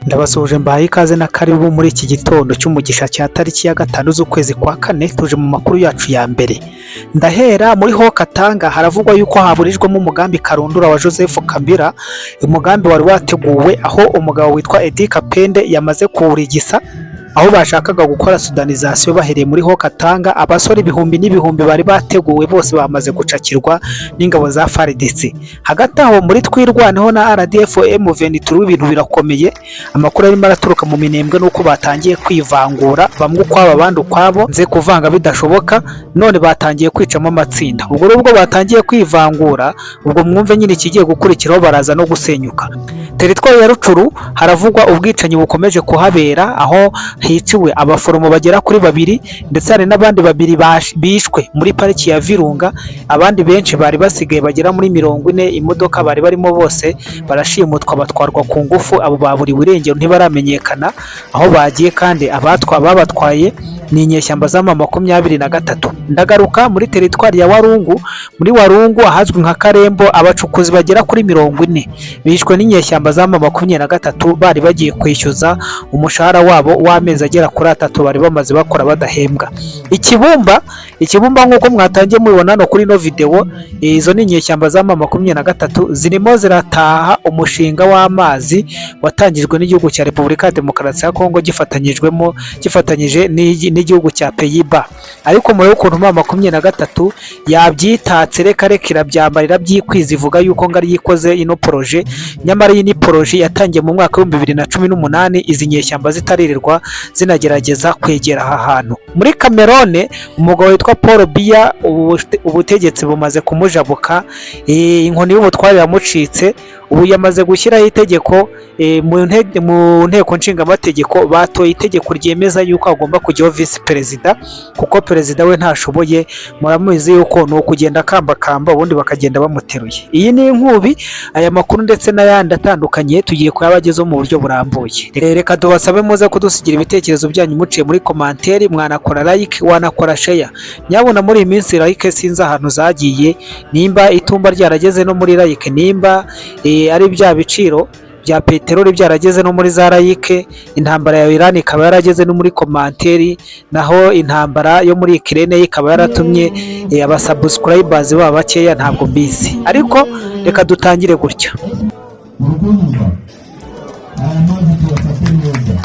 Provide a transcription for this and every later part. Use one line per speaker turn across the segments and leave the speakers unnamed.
Ndabasuhuje, mbahaye ikaze na karibu muri iki gitondo cy'umugisha cya tariki ya 5 z'ukwezi kwa kane. Tuje mu makuru yacu ya mbere. Ndahera muri Haut-Katanga. Haravugwa yuko haburijwemo umugambi karundura wa Joseph Kabila, umugambi wari wateguwe, aho umugabo witwa Eddy Kapende yamaze kuwurigisa, aho bashakaga gukora soudanisation bahereye muri Haut-Katanga. Abasore ibihumbi n'ibihumbi bari bateguwe bose bamaze gucakirwa n'ingabo za FARDC. Hagati aho muri Twirwaneho na RDF M23 ibintu birakomeye. Amakuru arimo araturuka mu Minembwe nuko batangiye kwivangura, bamwe ukwabo abandi ukwabo, nze kuvanga bidashoboka, none batangiye kwicamo amatsinda. Ubwo rero ubwo batangiye kwivangura, ubwo mwumve nyine ikigiye gukurikiraho, baraza no gusenyuka. Teritwari ya Rutshuru haravugwa ubwicanyi bukomeje kuhabera, aho hiciwe abaforomo bagera kuri babiri, ndetse hari n'abandi babiri bishwe muri pariki ya Virunga. Abandi benshi bari basigaye bagera muri 40, imodoka bari barimo bose barashimutwa, batwarwa ku ngufu. Abo baburiwe irengero, ntibaramenyekana aho bagiye, kandi abatwa babatwaye ni inyeshyamba za M23. Ndagaruka muri teritwari ya Walungu. Muri Walungu ahazwi nka Karembo, abacukuzi bagera kuri 40 bishwe n'inyeshyamba za M23, bari bagiye kwishyuza umushahara wabo w'amezi agera kuri 3 bari bamaze bakora badahembwa. Ikibumba, Ikibumba, nk'uko mwatangiye mubibona hano kuri ino videwo, izo ni inyeshyamba za M23 zirimo zirataha umushinga w'amazi watangijwe n'igihugu cya Repubulika ya Demokarasi ya Kongo gifatanyijwemo gifatanyije n'igihugu cya Pays-Bas. Ariko murebe ukuntu M23 yabyitatse, reka reka, irabyambara, irabyikwiza, ivuga yuko ngo ariyo ikoze ino projet. Nyamara iyi ni projet yatangiye mu mwaka wa 2018, izi nyeshyamba zitaririrwa zinagerageza kwegera aha hantu. Muri Cameroon, umugabo witwa Paul Biya ubutegetsi bumaze kumujabuka, inkoni y'ubutware iramucitse. Ubu yamaze gushyiraho itegeko mu nteko nshingamategeko, batoye itegeko ryemeza yuko hagomba kujyaho visi perezida, kuko perezida we ntashoboye. Muramuzi yuko ni ukugenda akambakamba, ubundi bakagenda bamuteruye. Iyi ni inkubi. Aya makuru ndetse n'ayandi atandukanye tugiye kuyabagezaho mu buryo burambuye. Reka tubasabe muze kudusigira ibitekerezo byanyu muciye muri commentaire. Mwanakora like, wanakora share. Nyabona muri iyi minsi like sinzi ahantu zagiye, nimba itumba ryarageze no muri like, nimba ari bya biciro bya peteroli byarageze no muri za like, intambara ya Iran ikaba yarageze no muri commentaire, naho intambara yo muri Ukraine ikaba yaratumye abasubscribers baba bakeya, ntabwo mbizi. Ariko reka dutangire gutya.
Urukunyumva, aya mazi tuyafate neza.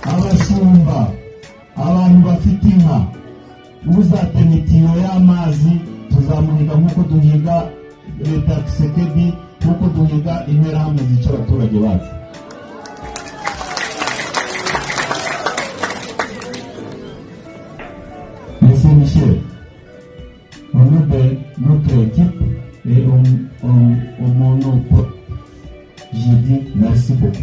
Abashumba, abantu bafite inka, uzatema itiyo y'amazi tuzamuhiga nk'uko duhiga leta ya Tshisekedi, nk'uko duhiga interahamwe zica abaturage bacu. Monsieur Michel, au nom de notre équipe et au mon nom propre, je dis merci beaucoup.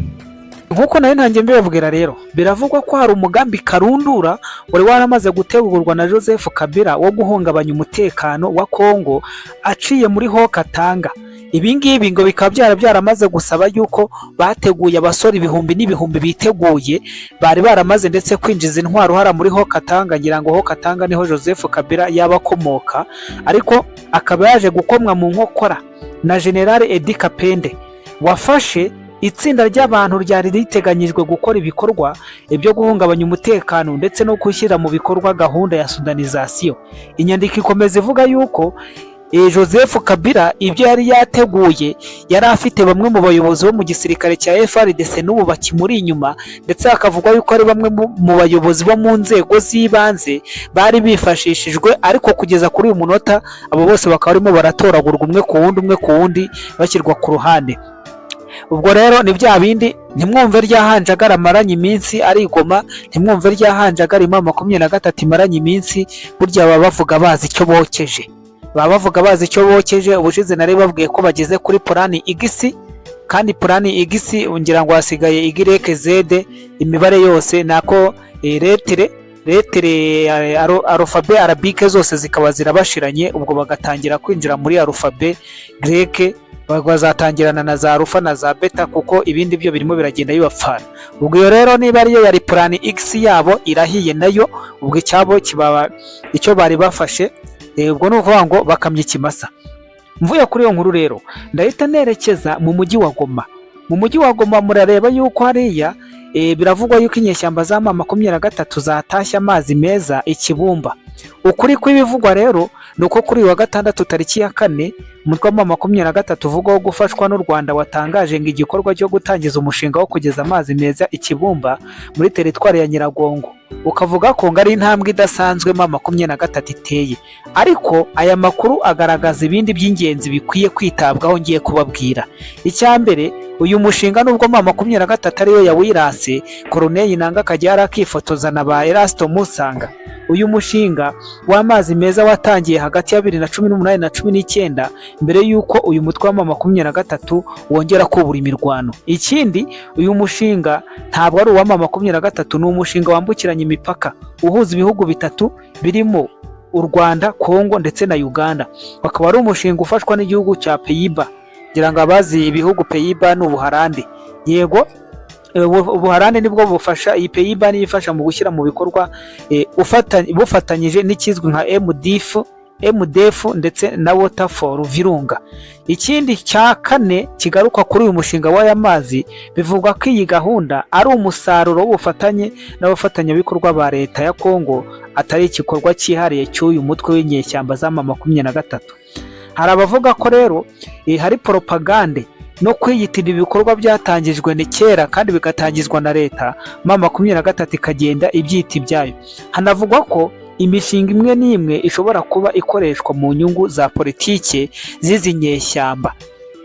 Nk'uko nawe ntangiye mbibabwira rero, biravugwa ko hari umugambi karundura wari waramaze gutegurwa na Joseph Kabila wo guhungabanya umutekano wa Kongo aciye muri Haut-Katanga. Ibi ngibi ngo bikaba byaramaze gusaba yuko bateguye abasore ibihumbi n'ibihumbi biteguye, bari baramaze ndetse kwinjiza intwaro hara muri Haut-Katanga. Ngira ngo Haut-Katanga niho Joseph Kabila yaba akomoka, ariko akaba yaje gukomwa mu nkokora na General Eddy Kapende, wafashe itsinda ry'abantu ryari riteganyijwe gukora ibikorwa byo guhungabanya umutekano ndetse no gushyira mu bikorwa gahunda ya soudanisation. Inyandiko ikomeza ivuga yuko Joseph Kabila ibyo yari yateguye, yari afite bamwe mu bayobozi bo mu gisirikare cya FARDC n'ubu bakimuri inyuma, ndetse hakavugwa yuko ari bamwe mu bayobozi bo mu nzego z'ibanze bari bifashishijwe. Ariko kugeza kuri uyu munota abo bose bakaba barimo baratoragurwa umwe ku wundi, umwe ku wundi, bashyirwa ku ruhande. Ubwo rero ni bya bindi, ntimwumve rya hanjagara amaranye iminsi ari igoma, ntimwumve rya hanjagara M23 imaranye iminsi. Burya baba bavuga bazi icyo bokeje, baba bavuga bazi icyo bokeje. Ubushize nari babwiye ko bageze kuri plan X, kandi plan X ngira ngo hasigaye Y, Z, imibare yose nako lettres alphabet arabique zose zikaba zirabashiranye, ubwo bagatangira kwinjira muri alphabet grecque, bazatangirana na za alpha na za bêta, kuko ibindi byo birimo biragenda bibapfana. Ubwo iyo rero niba ariyo yari plan X yabo, irahiye nayo. Ubwo icyabo kibaba icyo bari bafashe, ubwo ni ukuvuga ngo bakamya ikimasa. Mvuye kuri iyo nkuru rero, ndahita nerekeza mu mujyi wa Goma. Mu mujyi wa Goma murareba yuko hariya biravugwa yuko inyeshyamba za M23 zatashye amazi meza ikibumba. Ukuri kw'ibivugwa rero ni uko kuri uyu wa gatandatu tariki ya 4, umutwe wa M23 uvugwaho gufashwa n'u Rwanda watangaje ngo igikorwa cyo gutangiza umushinga wo kugeza amazi meza ikibumba muri teritwari ya Nyiragongo, ukavuga ko ngo ari intambwe idasanzwe M23 iteye. Ariko aya makuru agaragaza ibindi by'ingenzi bikwiye kwitabwaho ngiye kubabwira. Icya mbere, uyu mushinga nubwo M23 ariyo yawirase, Corneille Nangaa akajya yarakifotoza na ba Erasto Musanga, uyu mushinga w'amazi meza watangiye hagati ya 2018 na 19, mbere y'uko uyu mutwe wa M23 wongera kubura imirwano. Ikindi, uyu mushinga ntabwo ari uwa M23, ni umushinga wambukiranya imipaka uhuza ibihugu bitatu birimo u Rwanda, Kongo ndetse na Uganda. Bakaba ari umushinga ufashwa n'igihugu cya Pays-Bas. Ngira ngo abazi ibihugu, Pays-Bas ni Ubuholandi. Yego, Ubuholandi nibwo bufasha iyi Pays-Bas, niyo ifasha mu gushyira mu bikorwa bufatanyije n'ikizwi nka MDF, MDF ndetse na Water for Virunga. Ikindi cya kane kigaruka kuri uyu mushinga w'aya mazi, bivugwa ko iyi gahunda ari umusaruro w'ubufatanye n'abafatanyabikorwa ba leta ya Kongo, atari igikorwa cyihariye cy'uyu mutwe w'inyeshyamba za M23. Hari abavuga ko rero hari poropagande no kwiyitirira ibikorwa byatangijwe ni kera kandi bigatangizwa na leta, M23 ikagenda ibyita ibyayo. Hanavugwa ko imishinga imwe n'imwe ishobora kuba ikoreshwa mu nyungu za politike z'izi nyeshyamba.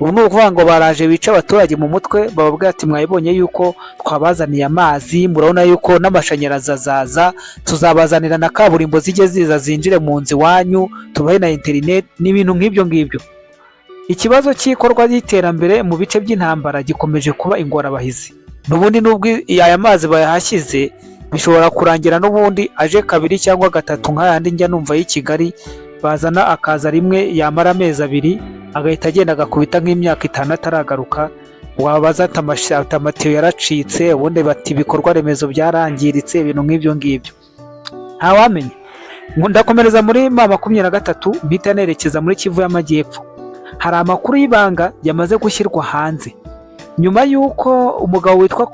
Ubu ni ukuvuga ngo baraje bica abaturage mu mutwe, bababwira ati: "Mwabibonye yuko twabazaniye amazi, murabona yuko n'amashanyarazi azaza, tuzabazanira na kaburimbo zijye ziza zinjire mu nzu iwanyu, tubahe na interineti," n'ibintu nk'ibyo ngibyo. Ikibazo cy'ikorwa ry'iterambere mu bice by'intambara gikomeje kuba ingorabahizi. N'ubundi nubwo aya mazi bayahashyize, bishobora kurangira n'ubundi aje kabiri cyangwa gatatu, nk'ayandi njya numva y'i Kigali bazana, akaza rimwe yamara amezi 2 agahita agenda, agakubita nk'imyaka 5 ataragaruka. Wabaza ati amatiyo yaracitse, ubundi bati ibikorwa remezo byarangiritse, ibintu nk'ibyo ngibyo, ntawamenya. Ndakomereza muri M23, mpita nerekeza muri Kivu y'Amajyepfo. Hari amakuru y'ibanga yamaze gushyirwa hanze nyuma y'uko umugabo witwa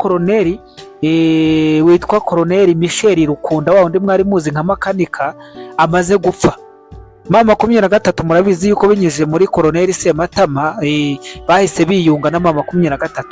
koroneri Michel Rukunda, wa wundi mwari muzi nka Makanika, amaze gupfa. M23 murabizi yuko binyujije muri koroneri Sematama bahise biyunga na M23,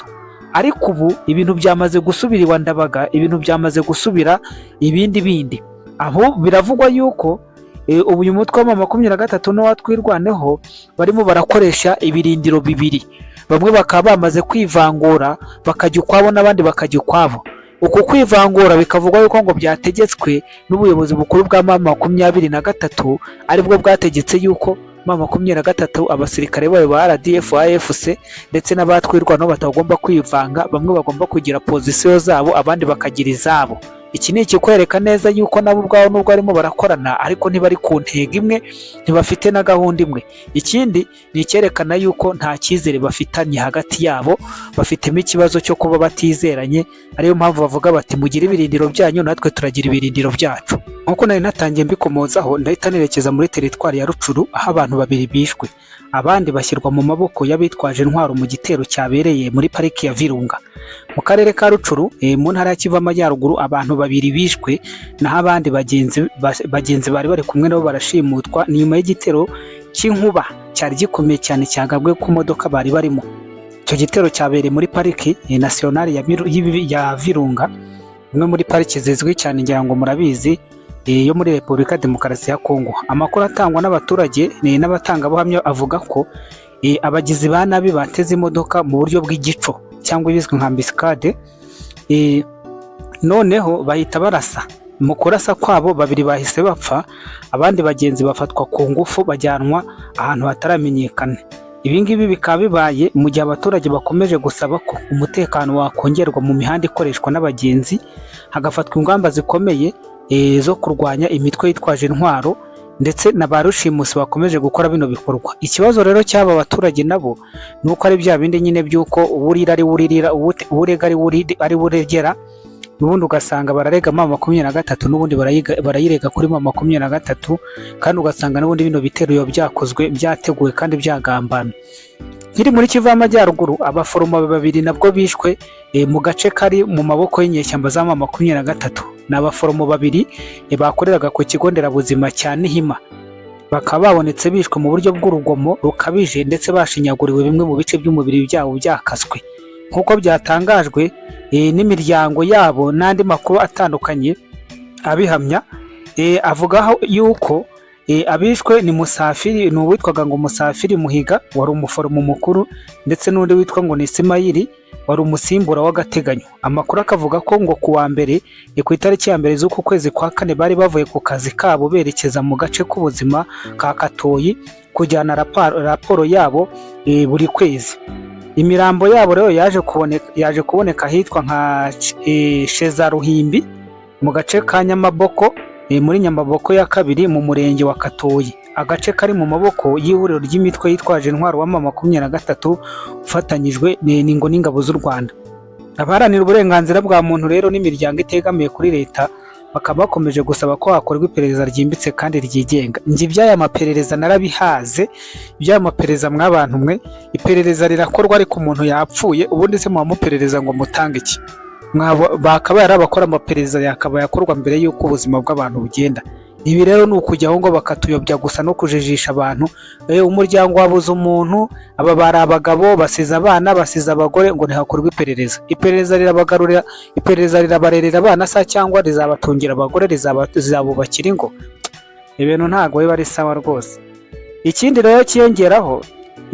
ariko ubu ibintu byamaze gusubira iwa Ndabaga, ibintu byamaze gusubira ibindi bindi. Aho biravugwa yuko ubu uyu mutwe wa M23 n'uwa Twirwaneho barimo barakoresha ibirindiro bibiri, bamwe bakaba bamaze kwivangura bakajya ukwabo n'abandi bakajya ukwabo. Uku kwivangura bikavugwa yuko ngo byategetswe n'ubuyobozi bukuru bwa M23, aribwo bwategetse yuko M23 abasirikare bayo ba RDF, AFC ndetse n'abatwirwanaho batagomba kwivanga, bamwe bagomba kugira pozisiyo zabo, abandi bakagira izabo. Iki ni ikikwereka neza yuko nabo ubwabo nubwo barimo barakorana, ariko ntibari ku ntego imwe, ntibafite na gahunda imwe. Ikindi ni icyerekana yuko nta cyizere bafitanye hagati yabo, bafitemo ikibazo cyo kuba batizeranye, ariyo mpamvu bavuga bati: "Mugire ibirindiro byanyu, natwe turagira ibirindiro byacu." Nk'uko nari natangiye mbikomozaho, ndahita nerekeza muri teritwari ya Rutshuru, aho abantu babiri bishwe, abandi bashyirwa mu maboko y'abitwaje intwaro mu gitero cyabereye muri pariki ya Virunga mu karere ka Rutshuru, mu ntara ya Kivu Amajyaruguru. Abantu babiri bishwe, naho abandi bagenzi bari bari kumwe nabo barashimutwa. Ni nyuma y'igitero cy'inkuba cyari gikomeye cyane cyagabwe ku modoka bari barimo. Icyo gitero cyabereye muri pariki nasiyonari ya Virunga, imwe muri pariki zizwi cyane, ngira ngo murabizi, yo muri Repubulika Demokarasi ya Kongo. Amakuru atangwa n'abaturage n'abatangabuhamya avuga ko abagizi ba nabi bateze imodoka mu buryo bw'igico cyangwa ibizwi nka embuscade, noneho bahita barasa. Mu kurasa kwabo babiri bahise bapfa, abandi bagenzi bafatwa ku ngufu bajyanwa ahantu hataramenyekana. Ibi ngibi bikaba bibaye mu gihe abaturage bakomeje gusaba ko umutekano wakongerwa mu mihanda ikoreshwa n'abagenzi, hagafatwa ingamba zikomeye zo kurwanya imitwe yitwaje intwaro ndetse na ba rushimusi bakomeje gukora bino bikorwa. Ikibazo rero cy'aba baturage nabo ni uko ari bya bindi nyine by'uko uwurira ari we uririra, urega ari we uregera. N'ubundi ugasanga bararega M23, n'ubundi barayirega kuri M23, kandi ugasanga n'ubundi bino bitero biba byakozwe, byateguwe kandi byagambana. Nkiri muri Kivu y'Amajyaruguru, abaforomo babiri nabwo bishwe mu gace kari mu maboko y'inyeshyamba za M23. Ni abaforomo babiri bakoreraga ku kigo nderabuzima cya Nihima, bakaba babonetse bishwe mu buryo bw'urugomo rukabije, ndetse bashinyaguriwe, bimwe mu bice by'umubiri byabo byakaswe, nk'uko byatangajwe n'imiryango yabo n'andi makuru atandukanye abihamya. Avugaho yuko abishwe ni Musafiri, ni uwitwaga ngo Musafiri Muhiga wari umuforomo mukuru, ndetse n'undi witwa ngo ni Simayiri wari umusimbura w'agateganyo. Amakuru akavuga ko ngo ku wa mbere, ni ku itariki ya 1 z'uku kwezi kwa kane, bari bavuye ku kazi kabo berekeza mu gace k'ubuzima ka Katoyi kujyana raporo yabo buri kwezi. Imirambo yabo rero yaje kuboneka ahitwa nka Shezaruhimbi mu gace ka Nyamaboko, muri Nyamaboko ya kabiri, mu murenge wa Katoyi, agace kari mu maboko y'ihuriro ry'imitwe yitwaje intwaro wa M23 ufatanyijwe n'ingo n'ingabo z'u Rwanda. Abaharanira uburenganzira bwa muntu rero n'imiryango itegamiye kuri leta bakaba bakomeje gusaba ko hakorwa iperereza ryimbitse kandi ryigenga. Njye iby'aya maperereza narabihaze, iby'aya maperereza mw'abantu mwe. Iperereza rirakorwa ariko umuntu yapfuye. Ubundi se muba muperereza ngo mutange iki? Bakabaye ari abakora amaperereza yakabaye akorwa mbere y'uko ubuzima bw'abantu bugenda. Ibi rero ni ukujyaho ngo bakatuyobya gusa no kujijisha abantu. Umuryango wabuze umuntu, aba bari abagabo, basize abana, basize abagore, ngo ntihakorwe iperereza. Iperereza rirabagarurira, iperereza rirabarerera abana sa, cyangwa rizabatungira abagore, rizabubakira ingo? Ibintu ntabwo biba ari sawa rwose. Ikindi rero kiyongeraho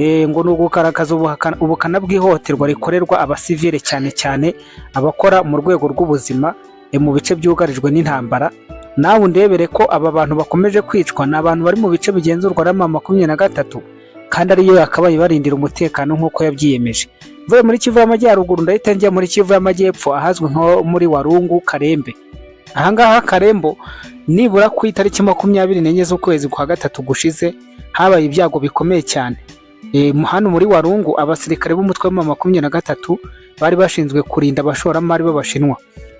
ngo ni ugukarakaza ubukana bw'ihohoterwa rikorerwa abasivile, cyane cyane abakora mu rwego rw'ubuzima mu bice byugarijwe n'intambara. Nawe undebere ko aba bantu bakomeje kwicwa ni abantu bari mu bice bigenzurwa na M23, kandi ariyo yakabaye ibarindira umutekano nk'uko yabyiyemeje. Mvuye muri Kivu y'Amajyaruguru, ndahita njya muri Kivu y'Amajyepfo, ahazwi nko muri Walungu Karembe. Ahangaha Karembo, nibura ku itariki 24 z'ukwezi kwa gatatu gushize, habaye ibyago bikomeye cyane. Hano muri Walungu, abasirikare b'umutwe wa M23 bari bashinzwe kurinda abashoramari b'Abashinwa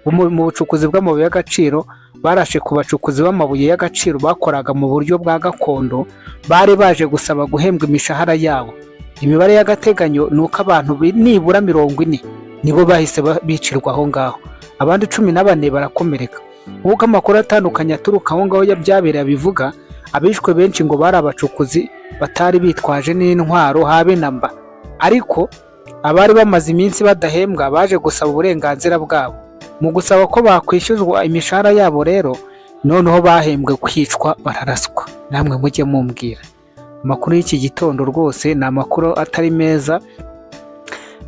mu bucukuzi bw'amabuye y'agaciro barashe ku bacukuzi b'amabuye y'agaciro bakoraga mu buryo bwa gakondo, bari baje gusaba guhembwa imishahara yabo. Imibare y'agateganyo ni uko abantu nibura 40 nibo bahise bicirwa aho ngaho, abandi 14 barakomereka. Nk'uko amakuru atandukanye aturuka aho ngaho byabereye abivuga, abishwe benshi ngo bari abacukuzi batari bitwaje n'intwaro habe na mba, ariko abari bamaze iminsi badahembwa baje gusaba uburenganzira bwabo. Mu gusaba ko bakwishyuzwa imishahara yabo rero, noneho bahembwe kwicwa, bararaswa. Namwe mujye mumbwira, amakuru y'iki gitondo rwose ni amakuru atari meza,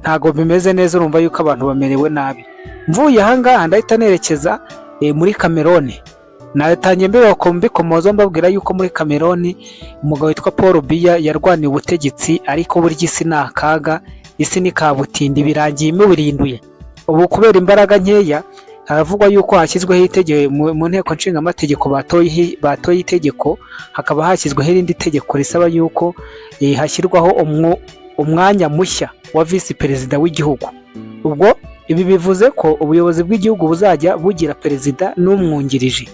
ntabwo bimeze neza. Urumva yuko abantu bamerewe nabi. Mvuye ahangaha ndahita nerekeza muri Kameroni. Natangiye mbikomoza mbabwira yuko muri Kameroni umugabo witwa Paul Biya yarwaniye ubutegetsi, ariko burya isi ni akaga, isi ni kabutindi, birangiye imubirinduye. Ubu kubera imbaraga nkeya, haravugwa yuko hashyizweho itegeko mu nteko nshingamategeko, batoye itegeko, hakaba hashyizweho irindi tegeko risaba yuko hashyirwaho umwanya mushya wa visi perezida w'igihugu. Ubwo ibi bivuze ko ubuyobozi bw'igihugu buzajya bugira perezida n'umwungirije,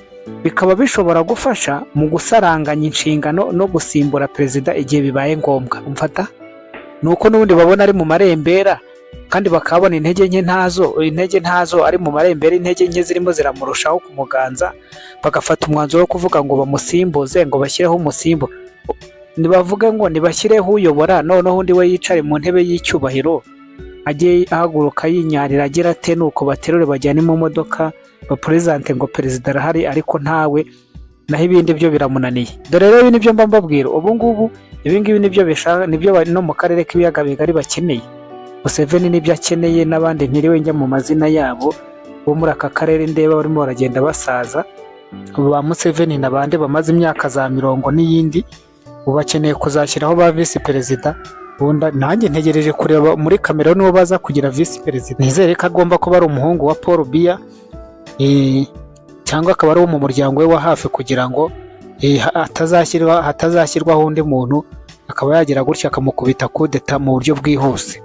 bikaba bishobora gufasha mu gusaranganya inshingano no gusimbura perezida igihe bibaye ngombwa. Umfata ni uko n'ubundi babona ari mu marembera, kandi bakabona intege nke ntazo, intege ntazo, ari mu marembera, intege nke zirimo ziramurushaho kumuganza, bagafata umwanzuro wo kuvuga ngo bamusimbuze, ngo bashyireho umusimbu. Nibavuge ngo nibashyireho uyobora, noneho undi we yicare mu ntebe y'icyubahiro, ajye ahaguruka yinyarira agira ate, nuko baterure bajyane mu modoka baperezante ngo perezida arahari, ariko ntawe, naho ibindi byo biramunaniye. Dore rero ibi nibyo mba mbabwira ubu ngubu, ibi ngibi nibyo bishaka, nibyo no mu karere k'ibiyaga bigari bakeneye. Museveni nibyo akeneye n'abandi ntiriwe njya mu mazina yabo bo muri aka karere, ndeba barimo baragenda basaza. Ubu ba Museveni n'abandi bamaze imyaka za mirongo n'iyindi, ubu bakeneye kuzashyiraho ba visi perezida. Ubundi nanjye ntegereje kureba muri kamera nibo baza kugira visi perezida. Nizere ko agomba kuba ari umuhungu wa Paul Biya, cyangwa akaba ari uwo mu muryango we wa hafi, kugira ngo hatazashyirwaho undi muntu akaba yagira gutya akamukubita kudeta mu buryo bwihuse.